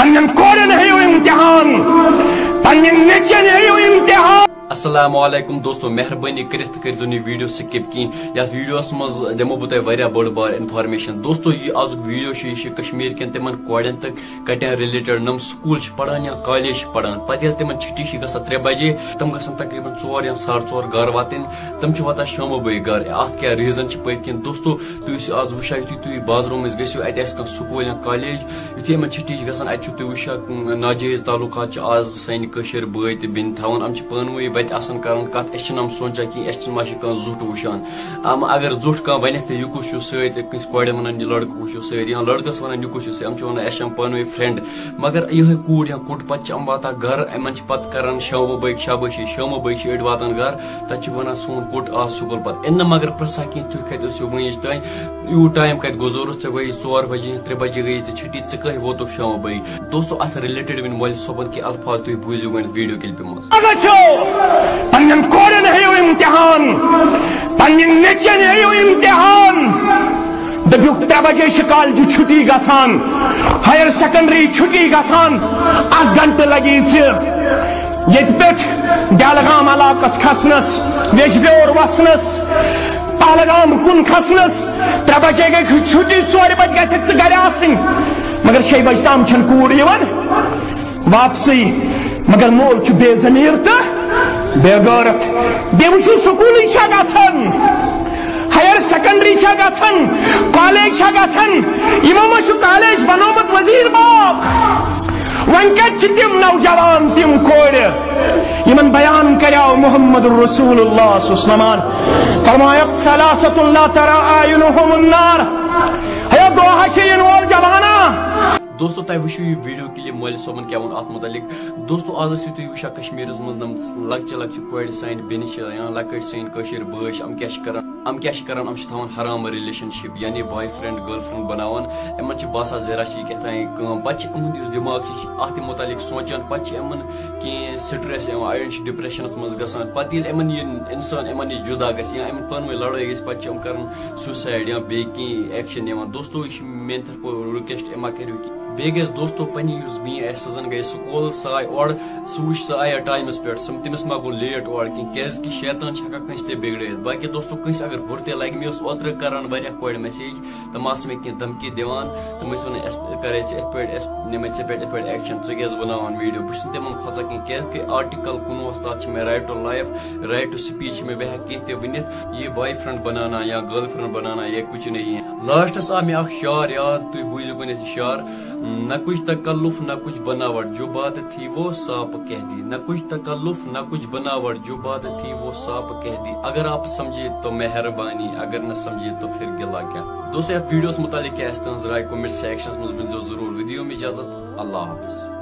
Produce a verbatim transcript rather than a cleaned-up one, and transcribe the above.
پننٮ۪ن کورٮ۪ن ہیٚیِو امتحان، پننٮ۪ن نیٚچوٮ۪ن ہیٚیِو امتحان۔ السلام علیکم دوستو، مہربٲنی کٔرِتھ کٔرۍزیو نہٕ یہِ video skip کینٛہہ۔ یَتھ videoس منٛز دِمو بہٕ تۄہہِ واریاہ بٔڑ بار information۔ دوستو، یہِ آزُک video چھُ، یہِ چھُ کشمیٖر کٮ۪ن تِمن کورٮ۪ن تہٕ کَٹٮ۪ن related، نۄم school چھِ پران یا college چھِ پران، پتہٕ ییٚلہِ تِمن چھُٹی چھِ گژھان ترٛےٚ بجے، تِم گژھن تقریباً ژور یا ساڑٕ ژور گرٕ واتٕنۍ، تِم چھِ واتان شامو بٲگۍ گرٕ۔ اتھ کیٛاہ reason چھِ پٔتۍ کِنۍ؟ دوستو، تُہۍ ٲسِو آز وٕچھان، یُتھُے تُہۍ بازرو مٔنٛزۍ گٔژھِو، اتہِ آسہِ کانٛہہ school یا college، یُتھُے یِمن چھُٹی چھِ گژھان، اتہِ چھِو تُہۍ وٕچھان، ناجٲیز تعلقات چھِ آز سانہِ کٲشِر بٲے تہٕ بیٚنہِ تھاوان۔ یِم چھِ پانہٕ ؤنۍ وتہِ آسان کران کتھ، أسۍ چھِنہٕ یِم سونٛچان کینٛہہ، أسۍ چھِ ما چھِ کانٛہہ زُٹھ وٕچھان۔ اما اگر زُٹھ کانٛہہ ونٮ۪کھ تہٕ یہِ کُس چھُ سۭتۍ، کٲنٛسہِ کورِ ونان، یہِ لڑکہٕ کُس چھُ سۭتۍ، یا لڑکس ونان، یہِ کُس چھُ سۭتۍ، یِم چھِ ونان، أسۍ چھِ یِم پانہٕ ؤنۍ friend۔ مگر یِہوٚے کوٗر یا کوٚٹ پتہٕ چھِ یِم واتان گرٕ، یِمن چھِ پتہٕ کران شامو بٲگۍ شابٲشی، شامو بٲگۍ چھِ أڑۍ واتان گرٕ، تتہِ چھِ ونان، سون کوٚٹ آو سکوٗل پتہٕ۔ اِنہٕ مگر پرژھان کینٛہہ، تُہۍ کتہِ ٲسِو وٕنِچ تام؟ یوٗت time کتہِ گُزورُتھ؟ ژےٚ گٔیی ژور بجے، ترٛےٚ بجے گٔیی ژےٚ چھُٹی، ژٕ کٔہۍ ووتُکھ شامو بٲگۍ؟ دوستو، اتھ related ؤنۍ مولوی صٲبن کینٛہہ الفاظ، تُہۍ بوٗزِو گۄڈٕ video clipہِ منٛز۔ اگر چھُ، پننٮ۪ن کورٮ۪ن ہیٚیِو امتحان، پننٮ۪ن نیٚچوٮ۪ن ہیٚیِو امتحان۔ دٔپِو، ترٛےٚ بجے چھِ کالجہِ چھُٹی گژھان، higher secondary چھُٹی گژھان، اکھ گھنٹہٕ لگی ژےٚ ییٚتہِ پٮ۪ٹھ دہلگام علاقس کھسنس، ویجبیور وسنس، پہلگام کُن کھسنس۔ ترٛےٚ بجے گٔے چھُٹی، ژورِ بجہِ گژھکھ ژٕ گرِ آسٕنۍ، مگر شیٚیہِ بجہِ تام چھَنہٕ کوٗر یِوان واپسٕے۔ مگر مول چھُ بے ضمیٖر تہٕ بے غٲرت۔ بیٚیہِ وٕچھِو، سکوٗلٕے چھا گژھان، higher secondary چھا گژھان، college چھا گژھان؟ یِمو ما چھُ college بنومُت وزیر باغ؟ وۄنۍ کتہِ چھِ تِم نوجوان، تِم کورِ، یِمن بیان کریاو محمد رسول اللہ صلی اللہ علیہ وسلم؟ فرمایکھ، ثلاثة لا ترى أعينهم النار۔ ہے دۄہا چھِ یِنہٕ وول جوانا۔ دوستو، تۄہہِ وٕچھِو یہِ video clip مولوی صٲبن کیٛاہ ووٚن اتھ متعلق۔ دوستو، آز ٲسِو تُہۍ وٕچھان کشمیٖرس منٛز یِم لۄکچہِ لۄکچہِ کورِ سانہِ بیٚنہِ چھِ یا لۄکٕٹۍ سٲنۍ کٲشِر بٲے چھِ، یِم کیٛاہ چھِ کران؟ یِم کیٛاہ چھِ کران؟ یِم چھِ تھاوان حرام relationship، یعنی boyfriend girlfriend بناوان۔ یِمن چھِ باسان زِ رَچھِ یہِ کیٛاہ تام کٲم۔ پتہٕ چھِ یِہُنٛد یُس دٮ۪ماغ چھُ، یہِ چھُ اتھ تہِ متعلق سونٛچان۔ پتہٕ چھِ یِمن کینٛہہ stress یِوان، اڑٮ۪ن چھِ depressionس منٛز گژھان۔ پتہٕ ییٚلہِ یِمن یہِ انسان، یِمن نِش جدا گژھِ یا یِمن پانہٕ ؤنۍ لڑٲے گژھِ، پتہٕ چھِ یِم کران suicide یا بیٚیہِ کینٛہہ action نِوان۔ دوستو، یہِ چھِ میٛانہِ طرفہٕ request، یہِ مہ کٔرِو کینٛہہ۔ بیٚیہِ گژھِ دوستو پننہِ یُس میٛٲنۍ آسہِ، سۄ زن گٔے سکوٗل، سۄ آیہِ اورٕ، سُہ وٕچھ، سۄ آیا timeس پٮ۪ٹھ، سُہ، تٔمِس ما گوٚو late اورٕ کینٛہہ، کیٛازِ کہِ شیطان چھِ ہٮ۪کان کٲنٛسہِ تہِ بگڑٲیِتھ۔ باقٕے دوستو، کٲنٛسہِ اگر بُرٕ تہِ لگہِ، مےٚ اوس اوترٕ کران واریاہ کورِ message، تِم آسہٕ مےٚ کینٛہہ دھمکی دِوان، تِم ٲسۍ ونان، "اَسہِ کرے ژےٚ یِتھ پٲٹھۍ، اَسہِ نِمے ژےٚ پٮ۪ٹھ یِتھ پٲٹھۍ action، ژٕ کیٛازِ بناوان video؟" بہٕ چھُس نہٕ تِمن کھوژان کینٛہہ، کیٛازِ کہِ article کُنوُہس تحت چھِ مےٚ right to life، right to speech چھِ مےٚ، بہٕ ہٮ۪کہٕ کینٛہہ تہِ ؤنِتھ۔ یہ boyfriend بنانا یا girlfriend بنانا، یہ کچھ نہیں ہے۔ Lastس آو مےٚ اکھ شعر یاد، تُہۍ بوٗزِو گۄڈٕنٮ۪تھ یہِ شعر۔ نہ کچھ تکلف، نہ کچھ بناوٹ، جو بات تھی وہ صاف کہہ دی۔ نہ کچھ تکلف، نہ کچھ بناوٹ، جو بات تھی وہ صاف کہہ دی۔ اگر آپ سمجھے تو مہربانی، اگر نہ سمجھے تو پھر گلہ کیا۔ دوستو، یتھ videoس متعلق کیٛاہ آسہِ تُہنٛز راے، comment sectionس منٛز ؤنۍزیو ضروٗر۔ video میں اجازت، اللہ حافظ۔